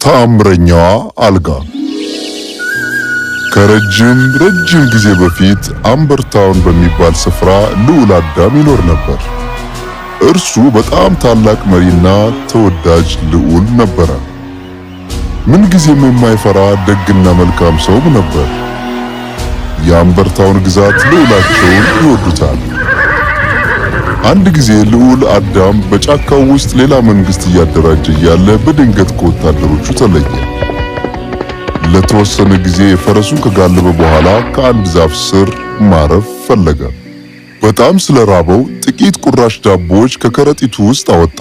ተአምረኛዋ አልጋ። ከረጅም ረጅም ጊዜ በፊት አምበርታውን በሚባል ስፍራ ልዑል አዳም ይኖር ነበር። እርሱ በጣም ታላቅ መሪና ተወዳጅ ልዑል ነበረ። ምንጊዜም የማይፈራ ደግና መልካም ሰውም ነበር። የአምበርታውን ግዛት ልዑላቸውን ይወዱታል። አንድ ጊዜ ልዑል አዳም በጫካው ውስጥ ሌላ መንግስት እያደራጀ እያለ በድንገት ከወታደሮቹ ተለየ። ለተወሰነ ጊዜ ፈረሱን ከጋለበ በኋላ ከአንድ ዛፍ ስር ማረፍ ፈለገ። በጣም ስለራበው ጥቂት ቁራሽ ዳቦዎች ከከረጢቱ ውስጥ አወጣ።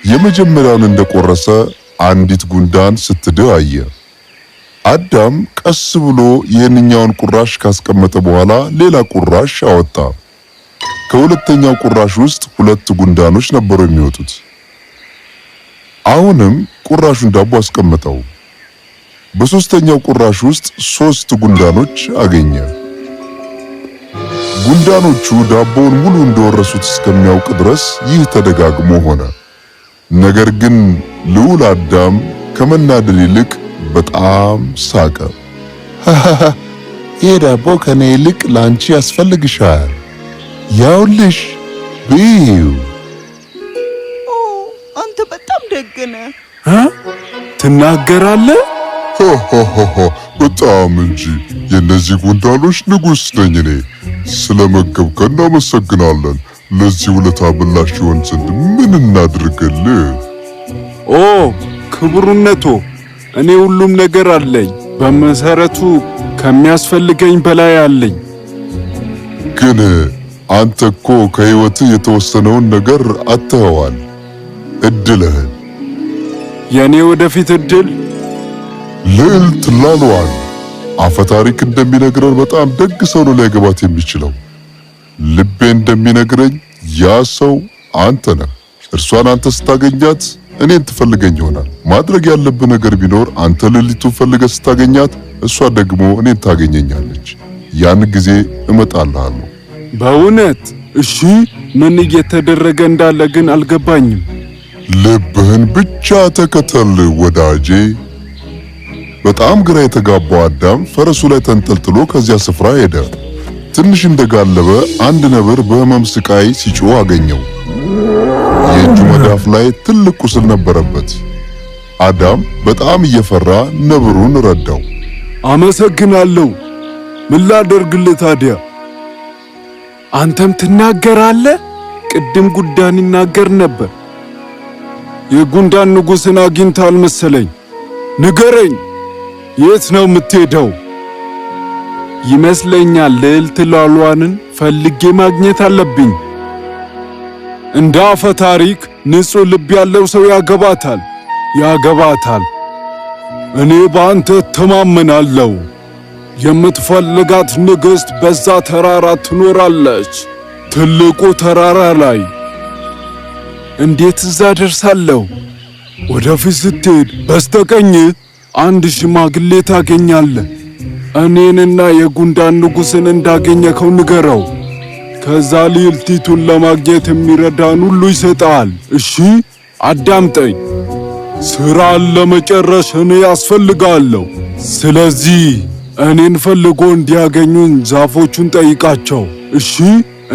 የመጀመሪያውን እንደቆረሰ አንዲት ጉንዳን ስትድህ አየ። አዳም ቀስ ብሎ ይህንኛውን ቁራሽ ካስቀመጠ በኋላ ሌላ ቁራሽ አወጣ። ከሁለተኛው ቁራሽ ውስጥ ሁለት ጉንዳኖች ነበሩ የሚወጡት። አሁንም ቁራሹን ዳቦ አስቀመጠው። በሶስተኛው ቁራሽ ውስጥ ሶስት ጉንዳኖች አገኘ። ጉንዳኖቹ ዳቦውን ሙሉ እንደወረሱት እስከሚያውቅ ድረስ ይህ ተደጋግሞ ሆነ። ነገር ግን ልዑል አዳም ከመናደድ ይልቅ በጣም ሳቀ። ይህ ዳቦ ከኔ ይልቅ ለአንቺ ያስፈልግሻል። ያውልሽ ብዪው። ኦ፣ አንተ በጣም ደግ ነህ። እ? ትናገራለህ? ሆሆሆ በጣም እንጂ፣ የእነዚህ ጉንዳኖች ንጉሥ ነኝ እኔ። ስለመገብከን እናመሰግናለን። ለዚህ ውለታ ምላሽ ይሆን ዘንድ ምን እናድርግልህ? ኦ ክቡርነቶ፣ እኔ ሁሉም ነገር አለኝ። በመሰረቱ ከሚያስፈልገኝ በላይ አለኝ። ግን አንተ እኮ ከሕይወትህ የተወሰነውን ነገር አጥተኸዋል፣ እድልህን። የእኔ ወደፊት እድል? ልዕልት ላሏን አፈ ታሪክ እንደሚነግረን በጣም ደግ ሰው ነው ሊያገባት የሚችለው። ልቤ እንደሚነግረኝ ያ ሰው አንተ ነህ። እርሷን አንተ ስታገኛት እኔን ትፈልገኝ ይሆናል። ማድረግ ያለብህ ነገር ቢኖር አንተ ልዕልቱን ፈልገህ ስታገኛት፣ እሷ ደግሞ እኔን ታገኘኛለች። ያን ጊዜ እመጣልሃለሁ። በእውነት? እሺ፣ ምን እየተደረገ እንዳለ ግን አልገባኝም። ልብህን ብቻ ተከተል ወዳጄ። በጣም ግራ የተጋባው አዳም ፈረሱ ላይ ተንጠልጥሎ ከዚያ ስፍራ ሄደ። ትንሽ እንደጋለበ አንድ ነብር በህመም ስቃይ ሲጮህ አገኘው። የእጁ መዳፍ ላይ ትልቅ ቁስል ነበረበት። አዳም በጣም እየፈራ ነብሩን ረዳው። አመሰግናለሁ። ምን ላደርግልህ ታዲያ? አንተም ትናገራለህ? ቅድም ጉንዳን ይናገር ነበር። የጉንዳን ንጉሥን አግኝተሃል መሰለኝ። ንገረኝ፣ የት ነው የምትሄደው? ይመስለኛል ልዕልት ላሏንን ፈልጌ ማግኘት አለብኝ። እንደ አፈ ታሪክ ንጹሕ ልብ ያለው ሰው ያገባታል ያገባታል። እኔ በአንተ እተማመናለሁ። የምትፈልጋት ንግሥት በዛ ተራራ ትኖራለች፣ ትልቁ ተራራ ላይ። እንዴት እዛ ደርሳለሁ? ወደፊት ስትሄድ በስተቀኝ አንድ ሽማግሌ ታገኛለህ። እኔንና የጉንዳን ንጉሥን እንዳገኘከው ንገረው። ከዛ ልዕልቲቱን ለማግኘት የሚረዳን ሁሉ ይሰጣል። እሺ፣ አዳምጠኝ። ስራን ለመጨረስ እኔ ያስፈልጋለሁ። ስለዚህ እኔን ፈልጎ እንዲያገኙን ዛፎቹን ጠይቃቸው። እሺ፣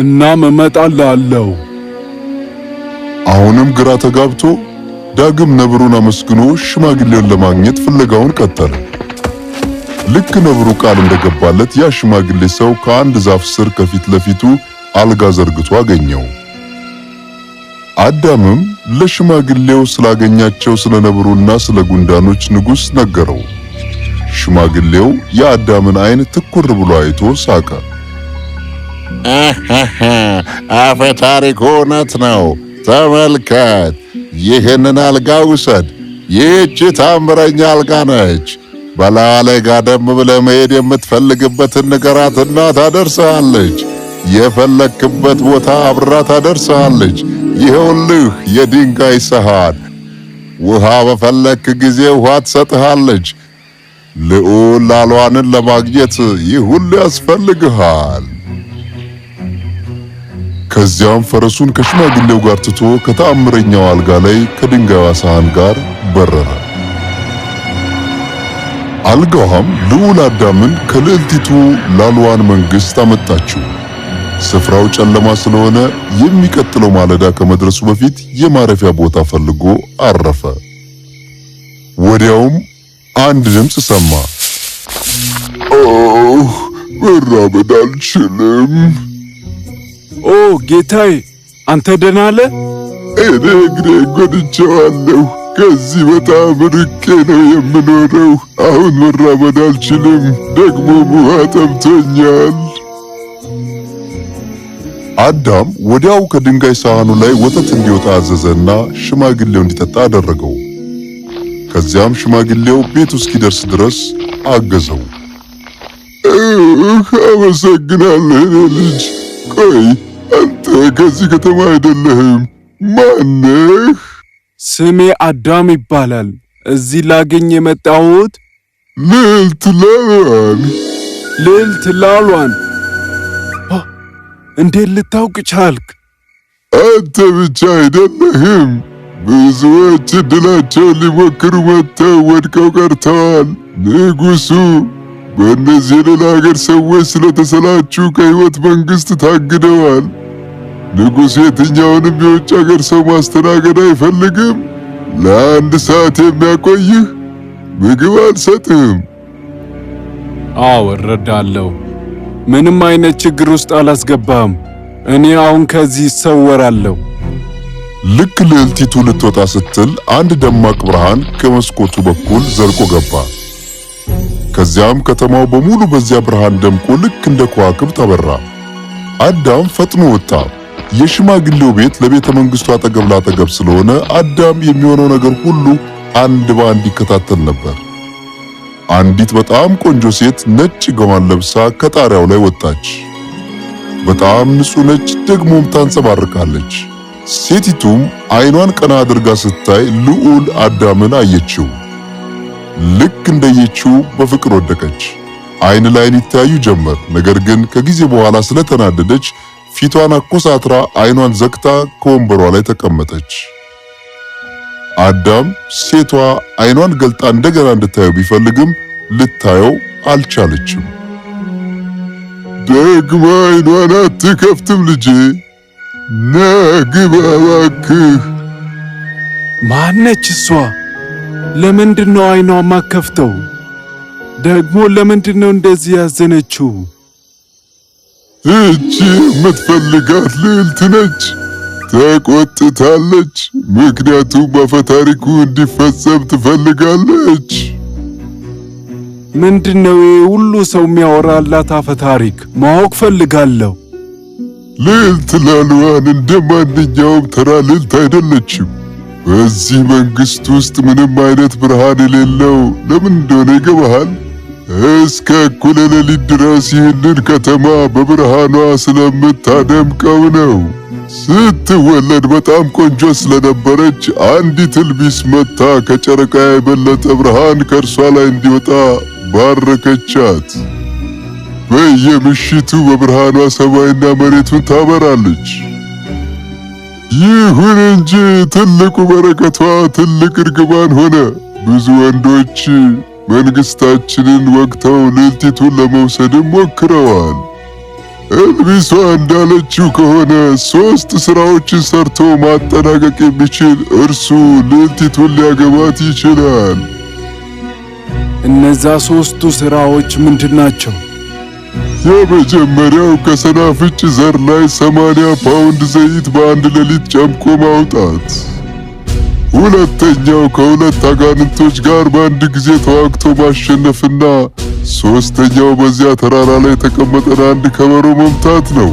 እናም እመጣልሃለሁ። አሁንም ግራ ተጋብቶ ዳግም ነብሩን አመስግኖ ሽማግሌውን ለማግኘት ፍለጋውን ቀጠለ። ልክ ነብሩ ቃል እንደገባለት ያ ሽማግሌ ሰው ከአንድ ዛፍ ስር ከፊት ለፊቱ አልጋ ዘርግቶ አገኘው። አዳምም ለሽማግሌው ስላገኛቸው ስለ ነብሩና ስለ ጉንዳኖች ንጉሥ ነገረው። ሽማግሌው የአዳምን ዓይን ትኩር ብሎ አይቶ ሳቀ። አፈ ታሪኩ እውነት ነው። ተመልከት፣ ይህንን አልጋ ውሰድ። ይህች ታምረኛ አልጋ ነች። በላዋ ላይ ጋደም ብለህ መሄድ የምትፈልግበትን ንገራትና ታደርስሃለች። የፈለክበት ቦታ አብራ ታደርስሃለች። ይኸውልህ የድንጋይ ሰሃን፣ ውሃ በፈለክ ጊዜ ውሃ ትሰጥሃለች። ልዑል ላሏንን ለማግኘት ይህ ሁሉ ያስፈልግሃል። ከዚያም ፈረሱን ከሽማግሌው ጋር ትቶ ከተአምረኛው አልጋ ላይ ከድንጋይዋ ሳህን ጋር በረረ። አልጋዋም ልዑል አዳምን ከልዕልቲቱ ላልዋን መንግሥት አመጣችው። ስፍራው ጨለማ ስለሆነ የሚቀጥለው ማለዳ ከመድረሱ በፊት የማረፊያ ቦታ ፈልጎ አረፈ። ወዲያውም አንድ ድምፅ ሰማ። ኦ፣ መራመድ አልችልም። ኦ ጌታዬ፣ አንተ ደህና አለ? እኔ እግሬ ጎድቼዋለሁ። ከዚህ በጣም ርቄ ነው የምኖረው። አሁን መራመድ አልችልም። ደግሞ ውሃ ጠምቶኛል። አዳም ወዲያው ከድንጋይ ሳህኑ ላይ ወተት እንዲወጣ አዘዘና ሽማግሌው እንዲጠጣ አደረገው። ከዚያም ሽማግሌው ቤቱ እስኪደርስ ድረስ አገዘው። አመሰግናለሁ የኔ ልጅ። ቆይ አንተ ከዚህ ከተማ አይደለህም? ማነህ? ስሜ አዳም ይባላል። እዚህ ላገኝ የመጣሁት ልዕልት ላሏን። ልዕልት ላሏን። እንዴት ልታውቅ ቻልክ? አንተ ብቻ አይደለህም። ብዙዎች ዕድላቸውን ሊሞክሩ መጥተው ወድቀው ቀርተዋል። ንጉሡ በእነዚህ የሌላ ሀገር ሰዎች ስለተሰላቹ ከሕይወት መንግሥት ታግደዋል። ንጉሡ የትኛውንም የውጭ ሀገር ሰው ማስተናገድ አይፈልግም። ለአንድ ሰዓት የሚያቆይህ ምግብ አልሰጥህም። አዎ እረዳለሁ። ምንም አይነት ችግር ውስጥ አላስገባህም። እኔ አሁን ከዚህ እሰወራለሁ። ልክ ልዕልቲቱ ልትወጣ ስትል አንድ ደማቅ ብርሃን ከመስኮቱ በኩል ዘልቆ ገባ። ከዚያም ከተማው በሙሉ በዚያ ብርሃን ደምቆ ልክ እንደ ከዋክብት አበራ። አዳም ፈጥኖ ወጣ። የሽማግሌው ቤት ለቤተ መንግሥቱ አጠገብ ላጠገብ ስለሆነ አዳም የሚሆነው ነገር ሁሉ አንድ በአንድ ይከታተል ነበር። አንዲት በጣም ቆንጆ ሴት ነጭ ገዋን ለብሳ ከጣሪያው ላይ ወጣች። በጣም ንጹሕ ነች፣ ደግሞም ታንጸባርቃለች። ሴቲቱም አይኗን ቀና አድርጋ ስታይ ልዑል አዳምን አየችው። ልክ እንዳየችው በፍቅር ወደቀች። አይን ላይን ይተያዩ ጀመር። ነገር ግን ከጊዜ በኋላ ስለተናደደች ፊቷን አኮሳትራ አይኗን ዘግታ ከወንበሯ ላይ ተቀመጠች። አዳም ሴቷ አይኗን ገልጣ እንደገና እንድታየው ቢፈልግም ልታየው አልቻለችም። ደግማ አይኗን አትከፍትም ልጄ፣ ና ግባ እባክህ። ማነች እሷ? ለምንድን ነው አይኗ ማከፍተው? ደግሞ ለምንድን ነው እንደዚህ ያዘነችው? እቺ የምትፈልጋት ልዕልት ነች። ተቆጥታለች። ምክንያቱም አፈታሪኩ እንዲፈጸም ትፈልጋለች። ምንድን ነው ይሄ ሁሉ ሰው የሚያወራላት አፈ ታሪክ? ማወቅ ፈልጋለሁ። ልዕልት ላልዋን እንደ ማንኛውም ተራ ልዕልት አይደለችም። በዚህ መንግስት ውስጥ ምንም አይነት ብርሃን የሌለው ለምን እንደሆነ ይገባሃል? እስከ እኩለ ሌሊት ድረስ ይህንን ከተማ በብርሃኗ ስለምታደምቀው ነው። ስትወለድ በጣም ቆንጆ ስለነበረች አንዲት እልቢስ መጥታ ከጨረቃ የበለጠ ብርሃን ከእርሷ ላይ እንዲወጣ ባረከቻት። በየምሽቱ በብርሃኗ ሰማይና መሬቱን ታበራለች። ይሁን እንጂ ትልቁ በረከቷ ትልቅ እርግማን ሆነ። ብዙ ወንዶች መንግስታችንን ወግተው ልዕልቲቱን ለመውሰድም ሞክረዋል። እልቢሷ እንዳለችው ከሆነ 3 ስራዎችን ሰርቶ ማጠናቀቅ የሚችል እርሱ ልዕልቲቱን ሊያገባት ይችላል። እነዛ 3ቱ ስራዎች ምንድን ናቸው? የመጀመሪያው ከሰናፍጭ ዘር ላይ 80 ፓውንድ ዘይት በአንድ ሌሊት ጨምቆ ማውጣት። ሁለተኛው ከሁለት አጋንንቶች ጋር በአንድ ጊዜ ተዋግቶ ማሸነፍና ሶስተኛው በዚያ ተራራ ላይ የተቀመጠን አንድ ከበሮ መምታት ነው።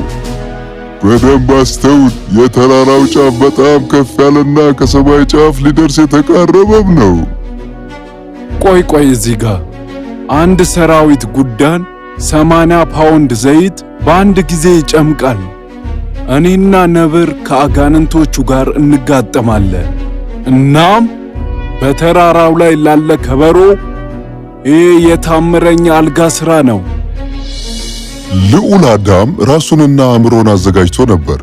በደንብ አስተውል። የተራራው ጫፍ በጣም ከፍ ያለና ከሰማይ ጫፍ ሊደርስ የተቃረበም ነው። ቆይ ቆይ፣ እዚህ ጋር አንድ ሰራዊት ጉዳን 80 ፓውንድ ዘይት በአንድ ጊዜ ይጨምቃል። እኔና ነብር ከአጋንንቶቹ ጋር እንጋጠማለን። እናም በተራራው ላይ ላለ ከበሮ ይህ የታምረኛ አልጋ ሥራ ነው። ልዑል አዳም ራሱንና አእምሮን አዘጋጅቶ ነበር።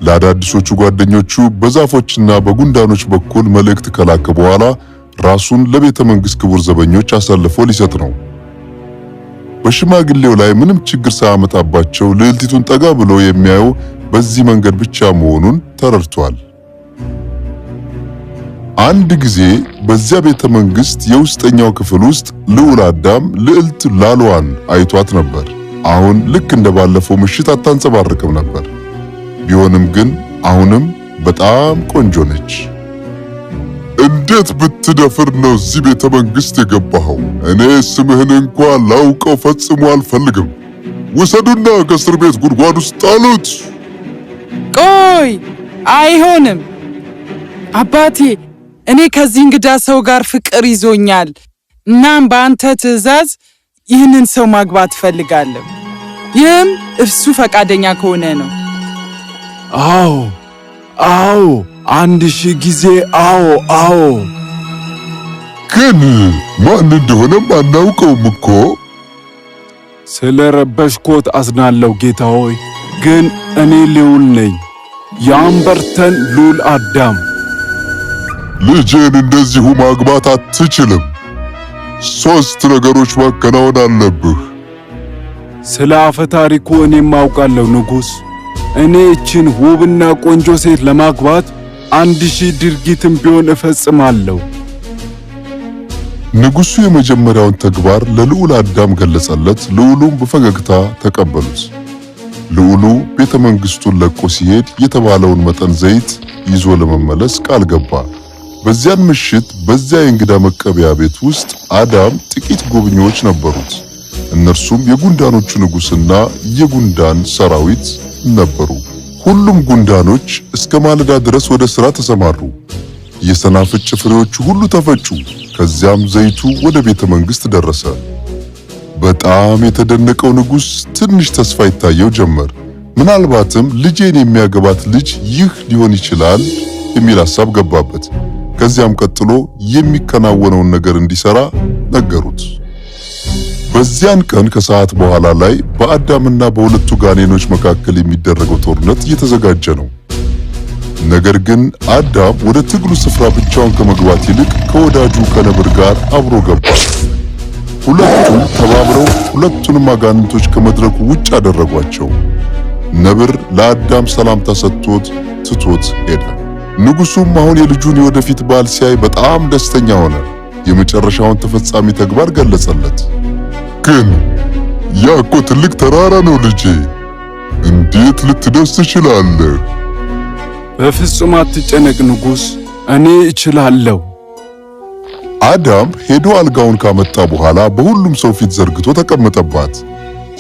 ለአዳዲሶቹ ጓደኞቹ በዛፎችና በጉንዳኖች በኩል መልእክት ከላከ በኋላ ራሱን ለቤተ መንግሥት ክቡር ዘበኞች አሳልፎ ሊሰጥ ነው። በሽማግሌው ላይ ምንም ችግር ሳያመጣባቸው ልዕልቲቱን ጠጋ ብሎ የሚያየው በዚህ መንገድ ብቻ መሆኑን ተረድቷል። አንድ ጊዜ በዚያ ቤተ መንግሥት የውስጠኛው ክፍል ውስጥ ልዑል አዳም ልዕልት ላሏን አይቷት ነበር። አሁን ልክ እንደ ባለፈው ምሽት አታንጸባርቅም ነበር። ቢሆንም ግን አሁንም በጣም ቆንጆ ነች። እንዴት ብትደፍር ነው እዚህ ቤተ መንግሥት የገባኸው? እኔ ስምህን እንኳ ላውቀው ፈጽሞ አልፈልግም። ውሰዱና ከእስር ቤት ጉድጓድ ውስጥ ጣሉት። ቆይ፣ አይሆንም አባቴ። እኔ ከዚህ እንግዳ ሰው ጋር ፍቅር ይዞኛል። እናም በአንተ ትዕዛዝ ይህንን ሰው ማግባት እፈልጋለሁ። ይህም እርሱ ፈቃደኛ ከሆነ ነው። አዎ፣ አዎ፣ 1000 ጊዜ አዎ፣ አዎ። ግን ማን እንደሆነም አናውቀውም እኮ። ስለ ረበሽኮት አዝናለሁ ጌታ ሆይ፣ ግን እኔ ልዑል ነኝ፣ የአምበርተን ልዑል አዳም። ልጄን እንደዚሁ ማግባት አትችልም። 3 ነገሮች ማከናወን አለብህ። ስለ አፈ ታሪኩ እኔም አውቃለሁ ንጉሥ። እኔ እችን ውብና ቆንጆ ሴት ለማግባት 1000 ድርጊትም ቢሆን እፈጽማለሁ። ንጉሡ የመጀመሪያውን ተግባር ለልዑል አዳም ገለጸለት። ልዑሉም በፈገግታ ተቀበሉት። ልዑሉ ቤተ መንግሥቱን ለቆ ሲሄድ የተባለውን መጠን ዘይት ይዞ ለመመለስ ቃል ገባ። በዚያን ምሽት በዚያ የእንግዳ መቀበያ ቤት ውስጥ አዳም ጥቂት ጎብኚዎች ነበሩት። እነርሱም የጉንዳኖቹ ንጉሥና የጉንዳን ሰራዊት ነበሩ። ሁሉም ጉንዳኖች እስከ ማለዳ ድረስ ወደ ሥራ ተሰማሩ። የሰናፍጭ ፍሬዎቹ ሁሉ ተፈጩ። ከዚያም ዘይቱ ወደ ቤተ መንግሥት ደረሰ። በጣም የተደነቀው ንጉሥ ትንሽ ተስፋ ይታየው ጀመር። ምናልባትም ልጄን የሚያገባት ልጅ ይህ ሊሆን ይችላል የሚል ሐሳብ ገባበት። ከዚያም ቀጥሎ የሚከናወነውን ነገር እንዲሰራ ነገሩት። በዚያን ቀን ከሰዓት በኋላ ላይ በአዳምና በሁለቱ ጋኔኖች መካከል የሚደረገው ጦርነት እየተዘጋጀ ነው። ነገር ግን አዳም ወደ ትግሉ ስፍራ ብቻውን ከመግባት ይልቅ ከወዳጁ ከነብር ጋር አብሮ ገባ። ሁለቱም ተባብረው ሁለቱንም አጋንንቶች ከመድረኩ ውጭ አደረጓቸው። ነብር ለአዳም ሰላምታ ሰጥቶት ትቶት ሄደ። ንጉሡም አሁን የልጁን የወደፊት ባል ሲያይ በጣም ደስተኛ ሆነ። የመጨረሻውን ተፈጻሚ ተግባር ገለጸለት። ግን ያ እኮ ትልቅ ተራራ ነው ልጄ፣ እንዴት ልትደርስ ትችላለህ? በፍጹም አትጨነቅ ንጉሥ፣ እኔ እችላለሁ። አዳም ሄዶ አልጋውን ካመጣ በኋላ በሁሉም ሰው ፊት ዘርግቶ ተቀመጠባት።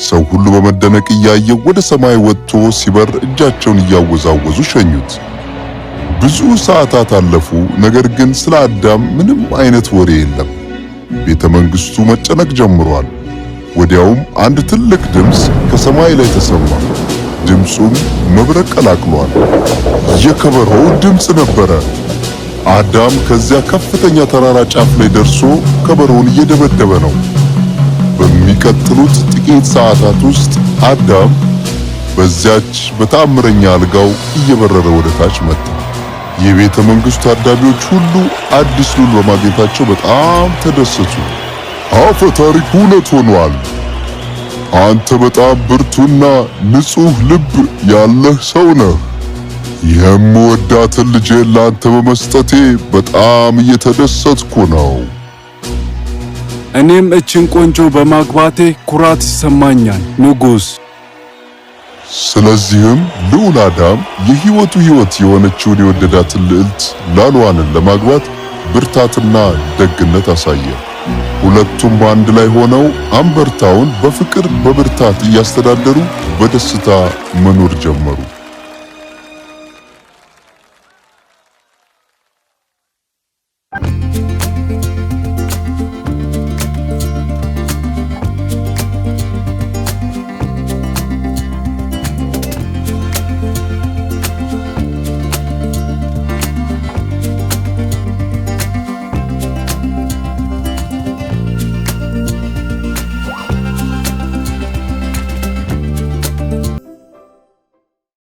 ሰው ሁሉ በመደነቅ እያየው ወደ ሰማይ ወጥቶ ሲበር እጃቸውን እያወዛወዙ ሸኙት። ብዙ ሰዓታት አለፉ። ነገር ግን ስለ አዳም ምንም አይነት ወሬ የለም። ቤተ መንግሥቱ መጨነቅ ጀምሯል። ወዲያውም አንድ ትልቅ ድምፅ ከሰማይ ላይ ተሰማ። ድምፁም መብረቅ ቀላቅሏል። የከበሮው ድምፅ ነበረ። አዳም ከዚያ ከፍተኛ ተራራ ጫፍ ላይ ደርሶ ከበሮውን እየደበደበ ነው። በሚቀጥሉት ጥቂት ሰዓታት ውስጥ አዳም በዚያች በተአምረኛ አልጋው እየበረረ ወደ ታች መጣ። የቤተ መንግሥቱ ታዳሚዎች ሁሉ አዲስ ሉል በማግኘታቸው በጣም ተደሰቱ። አፈ ታሪኩ እውነት ሆኗል። አንተ በጣም ብርቱና ንጹሕ ልብ ያለህ ሰው ነህ። የምወዳትን ልጄን ላንተ በመስጠቴ በጣም እየተደሰትኩ ነው። እኔም እችን ቆንጆ በማግባቴ ኩራት ይሰማኛል ንጉሥ። ስለዚህም ልዑል አዳም የሕይወቱ ሕይወት የሆነችውን የወደዳትን ልዕልት ላሏንን ለማግባት ብርታትና ደግነት አሳየ። ሁለቱም በአንድ ላይ ሆነው አምበርታውን በፍቅር በብርታት እያስተዳደሩ በደስታ መኖር ጀመሩ።